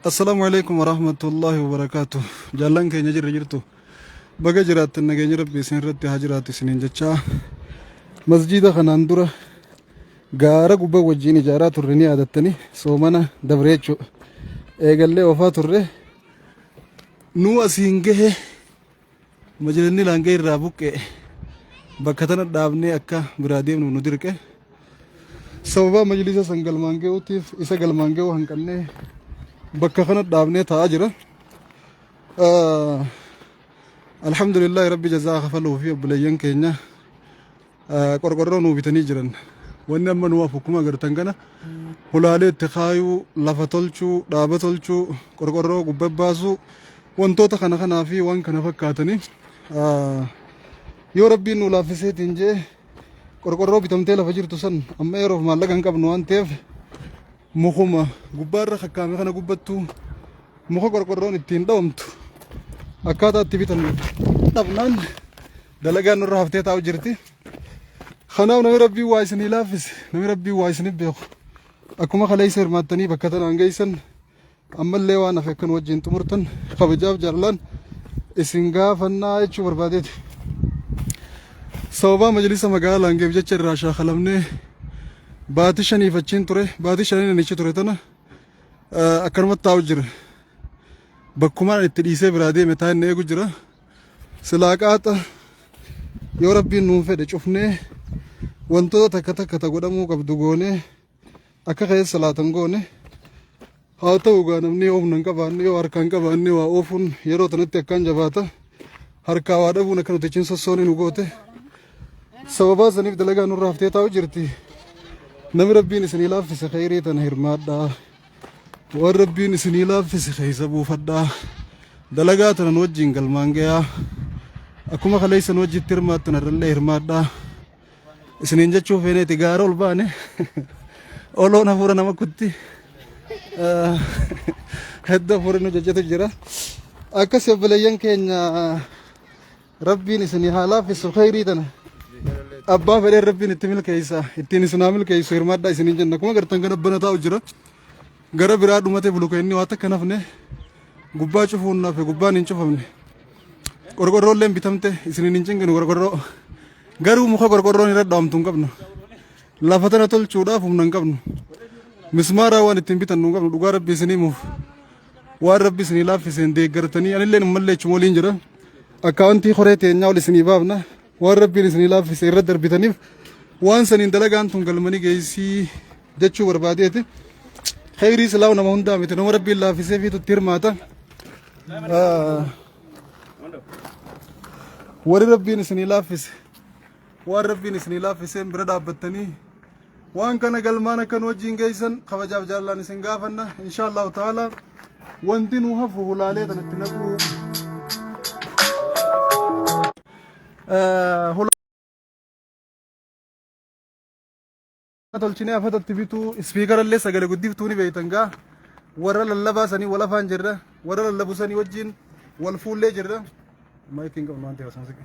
Assalaamu alaikum warahmatullahi wabarakaatu. Jaallan keenya jirra jirtu. Baga jiraattan nageenya rabbi isin irratti haa jiraatu isiniin jechaa. Masjiida kanaan dura gaara gubbaa wajjin ijaaraa turre ni yaadattani soomana dabre jechuudha. Eegallee oofaa turre. Nuu asiin gahe majalinni laangee irraa buqqe bakka tana dhaabnee akka biraa deemnu nu dirqe. Sababaa majlisa san galmaan ga'uutiif isa galmaan ga'uu hanqannee bakka kana dhaabnee taa'aa jira. Alhamdulillah rabbi jazaa kafaluu fi obboleeyyan keenya qorqorroo nuu bitanii jiran. Wanni amma nu hafu akkuma agartan kana hulaalee itti kaayuu, lafa tolchuu, dhaaba tolchuu, qorqorroo gubbaa baasuu wantoota kana kanaa fi waan kana fakkaatanii yoo rabbiin nu laaffiseetiin jee qorqorroo bitamtee lafa jirtu san amma yeroof maallaqa hin qabnu waan ta'eef mukuma gubbaarra kakkaame kana gubbattuu muka qorqorroon ittiin dhawamtu akkaataa itti bitan dhabnaan dalagaan nurra haftee taa'u jirti. Kanaaf namni rabbiin waa isinii laaffise namni rabbiin waa isinii beeku akkuma kaleessa hirmaattanii bakka tanaan geessan ammallee waan hafe akkan wajjin xumurtan kabajaaf jaalalaan isin gaafannaa jechuu barbaadeeti. Sababaa majlisa magaalaa Laangeef jecha irraa shaakalamnee baatii shaniif achiin ture baatii shaniin ani achi ture tana akkanumatti taa'u jira. Bakkumaan itti dhiisee biraa deeme taa'ee eegu jira. Silaa qaaxa yoo rabbiin nuun fedhe cufnee wantoota takka takka ta godhamuu qabdu goonee akka keessa salaatan goone haa ta'u gaa namni yoo humna hin qabaanne yoo harka hin qabaanne waa oofuun yeroo tanatti akkaan jabaata harkaa waa dhabuun akka nuti achiin sossoone nu goote sababaa saniif dalagaa nurra haftee taa'u jirti namni rabbiin isinii laaffise kheyrii tana hirmaadhaa waan rabbiin isinii laaffise keessa buufadhaa dalagaa tana nu wajjin galmaan gayaa akkuma kaleessa nu wajjitti hirmaattan irrallee hirmaadhaa isiniin jechuu feeneeti gaara ol baane oloon hafuura nama kutti hedduu hafuurri nu jajjatu jira akkas obboleeyyan keenya rabbiin isinii haa laaffisu kheyrii tana abbaa fedheen rabbiin itti milkeessa ittiin isin haa milkeessu hirmaadhaa isiniin jenna akkuma gartan kana bana taa'u jira gara biraa dhumate buluka inni waa takka nafne gubbaa cufuun nafe gubbaan hin cufamne qorqorroolleen bitamte isiniin hin cinqinu qorqorroo Garuu muka qorqorroon irra dhaamtu hin qabnu. Lafa tana tolchuudhaaf humna hin qabnu. Mismaaraa waan ittiin bitannu hin qabnu dhugaa rabbi isin himuuf. Waan rabbi isinii laaffiseen deeggartanii anillee ammallee achuma waliin jira. Akkaawuntii koree teenyaa ol isinii baafna. Waan rabbiin isinii laaffise irra darbitaniif waan saniin dalagaan tun galmanii geessii jechuu barbaadeeti. Kheyrii silaa nama hundaa miti nama rabbiin laaffisee fi tutti hirmaata. Warri rabbiin isinii laaffise waan rabbiin isinii laaffiseen bira dhaabbattanii waan kana galmaan akka nu wajjin geessan kabajaaf jaalalaan isin gaafanna insha Allahu ta'ala wanti nu hafu hulaalee tanatti naquu tolchinee afatatti bituu ispiikarallee sagale guddiftuu ni beektan gaa warra lallabaa sanii wal afaan jirra warra lallabu sanii wajjin wal fuullee jirra maayikiin qabnu waan ta'eef asuma siqe.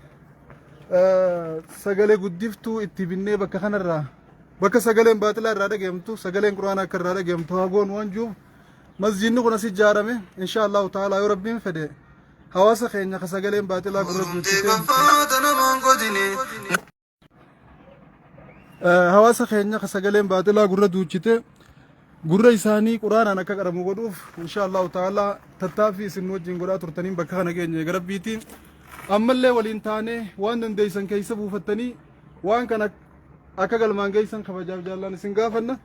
Sagalee guddiftuu itti binnee bakka kanarraa bakka sagaleen baaxilaa irraa dhagayamtu sagaleen quraanaa akka irraa dhagayamtu haa goonu waan jiruuf masjiidni kun as ijaarame insha Allahu ta'ala yoo rabbiin fedhe hawaasa keenya ka sagaleen baaxilaa gurra guuttite Hawaasa keenya ka sagaleen baaxilaa gurra duuchite gurra isaanii quraanaan akka qaramu godhuuf insha Allahu ta'ala tattaaffii isin wajjin godhaa turtaniin bakka kana geenye eega rabbiitiin ammallee waliin taanee waan dandeessan keessa buufattanii waan kana akka galmaan geessan kabajaaf jaallaan isin gaafanna.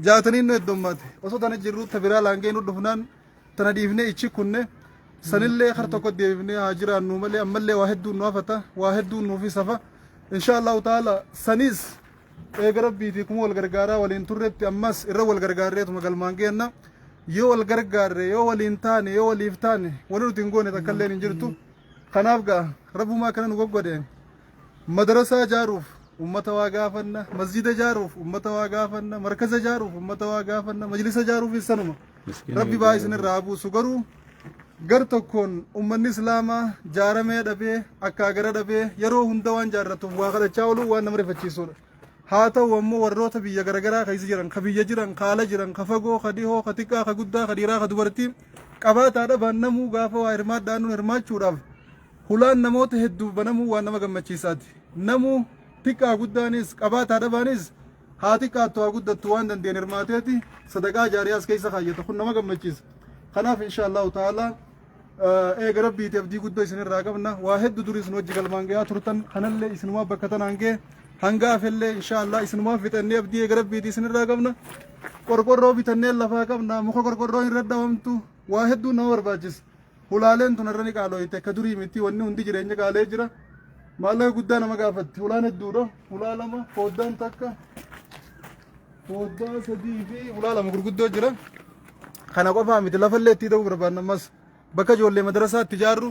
Jaataniin nu heddummaate osoo tana jirru ta biraa laangee nu dhufnaan tana dhiifnee ichi kunne sanillee kar tokko deebifnee haa jiraannu malee ammallee waa hedduun nu hafata waa hedduun nuufis hafa insha allahu ta'ala sanis eega rabbiitii kuma wal gargaaraa waliin turretti ammas irra wal gargaarreetuma galmaan geenna yoo wal gargaarre yoo waliin taane yoo waliif taane wani nuti hin goone takkalleen hin jirtu kanaaf gaa rabbumaa kana nu goggodhe Madarasaa jaaruuf ummata waa gaafanna, masjida jaaruuf ummata waa gaafanna, markaza jaaruuf ummata waa gaafanna, majlisa jaaruufis sanuma. Rabbi baa isin irraa haa buusu garuu gar tokkoon ummanni islaamaa jaaramee dhabee akkaa gara dhabee yeroo hunda waan jaarratuuf waa kadhachaa ooluu waan nama rifachiisuudha. Haa ta'u ammoo warroota biyya garagaraa keessa jiran, ka biyya jiran, ka ala jiran, ka fagoo, ka dhihoo, ka xiqqaa, ka guddaa, ka dhiiraa, ka dubartii qabaataa dhabaan namuu gaafa waa hirmaadhaa nuun hirmaachuudhaaf hulaan namoota hedduuf banamuu waan nama gammachiisaati. Namuu xiqqaa guddaanis qabaataa dhabaanis haa xiqqaattu haa guddattu waan dandeen hirmaateeti sadaqaa jaariyaas keessa kaayyata kun nama gammachiisa. Kanaaf insha Allahu ta'ala Eega Rabbiiti abdii guddoo isinirraa qabna. Waa heddu durii isin wajji galmaan gayaa turtan. Kanallee isinumaa bakka tanaan gahe. Hanga hafellee insha Allah isinumaa fixannee abdii eega Rabbiiti isinirraa qabna. Qorqorroo bitannee lafaa qabna. Muka qorqorroo hin raddawamtu. Waa hedduu nama barbaachisa. Hulaaleen tun irra ni qaalooyte. Akka durii miti wanni hundi jireenya qaalee jira. Maallaqa guddaa nama gaafatti. Hulaan hedduudha. Hulaa lama, foddaan takka, foddaa sadii fi hulaa lama gurguddoo jira. Kana qofaa miti lafallee itti ta'uu barbaanna ammas bakka ijoollee madarasaa itti ijaarru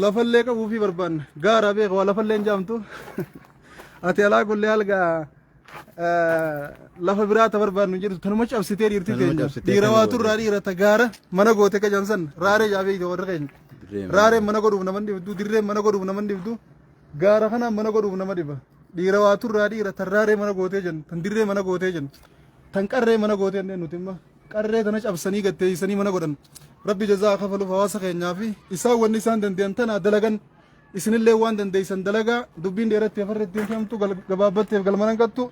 lafallee qabuufii barbaanna. Gaara beeka waa lafallee hin jaamtu. Ati alaa kullee algaa lafa biraa ta barbaannu hin jirtu tanuma cabsitee dhiirti Tanuma teenya. cabsitee Dhiira kana waa goote. turraa dhiira ta gaara mana goote ka jamsan raaree jaabee warra keenya. Dirree mana Raareen mana godhuuf nama hin dhibdu dirreen mana godhuuf nama hin dhibdu gaara kanaan mana godhuuf nama dhiba. Dhiira waa turraa dhiira tan raaree mana gootee jenna tan dirree mana gootee jenna tan qarree mana gootee jennee nuti imma. Qarree tana cabsanii gad teeysanii mana godhan. Rabbi jazaa haa kafaluuf hawaasa keenyaa fi isaan wanni isaan dandeyan tana dalagan. Isinillee waan dandeeysan dalagaa dubbiin dheeratteef har'a ittiin fe'amtu gabaabbatteef galma hanqattu.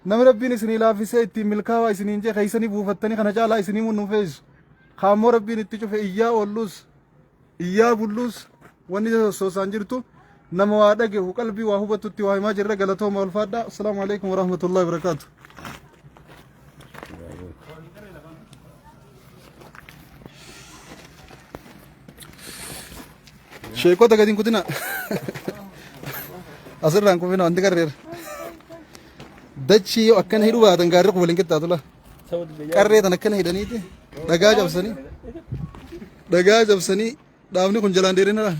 Namni Rabbiin isinii laaffisee ittiin milkaawaa isiniin jee keeysanii buufattanii kana caalaa isinii himuun nun feesisu. Kaammoo Rabbiin itti cufe iyyaa oollus iyyaa bulluus wanni sosoosaan jirtu nama waa dhagehu qalbii waa hubattutti waa himaa jirra galatooma ulfaadha. Assalaamu alaikum warahmatullahi wabarakaatu. Sheekota gadi hin kutina. Asirraan kufina wanti qarreera. Dachii yoo akkana hidhuu baatan gaarri kun waliin qixxaatu laa. Qarree tan akkana hidhaniiti dhagaa cabsanii dhagaa cabsanii dhaabni kun jalaan dheerina dha.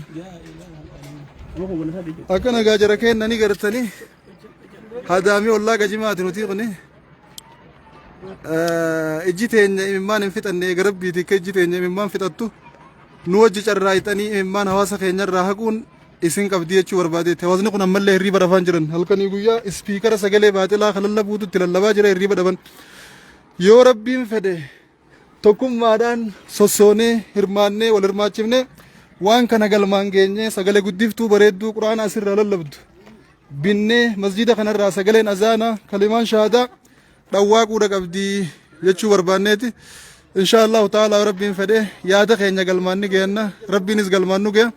Akkana gaa jara kennanii gartanii hadaamii ollaa gajimaati nuti kuni. Ijji teenya imimmaan hin fixanne eega rabbiiti akka ijji teenya imimmaan fixattu nu wajji carraayxanii imimmaan hawaasa keenyarraa haquun isin qabdi jechuu barbaadeetti. Hawaasni kun ammallee hirriiba rafaan jiran halkanii guyyaa ispiikara sagalee baaxilaa kan lallabuutu itti lallabaa jira hirriiba dhaban. Yoo rabbiin fedhe tokkummaadhaan sossoonee hirmaannee wal hirmaachifnee waan kana galmaan geenyee sagalee guddiftuu bareedduu quraana asirraa lallabdu binnee masjida kanarraa sagaleen azaanaa kalimaan shahaadaa dhawwaaquudha qabdi jechuu barbaanneeti. Inshaa Allahu ta'ala rabbiin fedhe yaada keenya galmaan ni geenna rabbiinis galmaan nu geenya.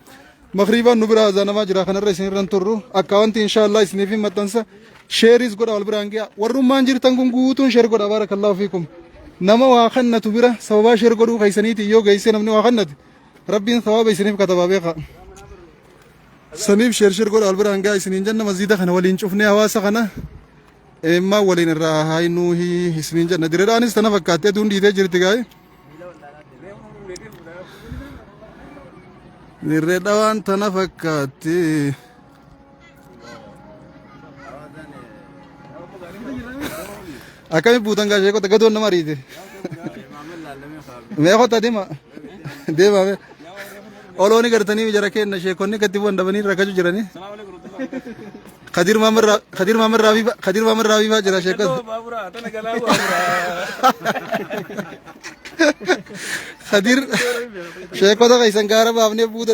Makriibaan nu bira azaanamaa jira kanarra isin irra hin turru akka wanti inshaa Allah isiniif hin maxxansa sheeriis godha wal biraan ge'a warrummaan jirtan kun guutuun sheer godha barakallahu fiikum nama waa kannatu bira sababaa sheer godhuu keessaniitiin yoo geessee namni waa kannate rabbiin sawaaba isiniif katabaa beekaa. Saniif sheer sheer godha wal biraan ge'a isiniin jenna masjiida kana waliin cufnee hawaasa kana Eemmaa waliin irraa haayinuuhi isiniin jenna. Diredhaanis tana fakkaatti aduun dhiitee jirti gaa'e. Dirree dhawaan tana fakkaatti. Akkami buutan gaa sheekota gadoon nama ariite. Mee kottaa deema. Deema mee. Olooni gartanii jara kenna sheekonni gadi bu'an dhabanii rakkachuu jiranii. Kadir Maamir Kadir Maamir Raabii Kadir Maamir Raabii fa'aa jira sheekota. Kadir sheekota keessan gaara baafnee buuta.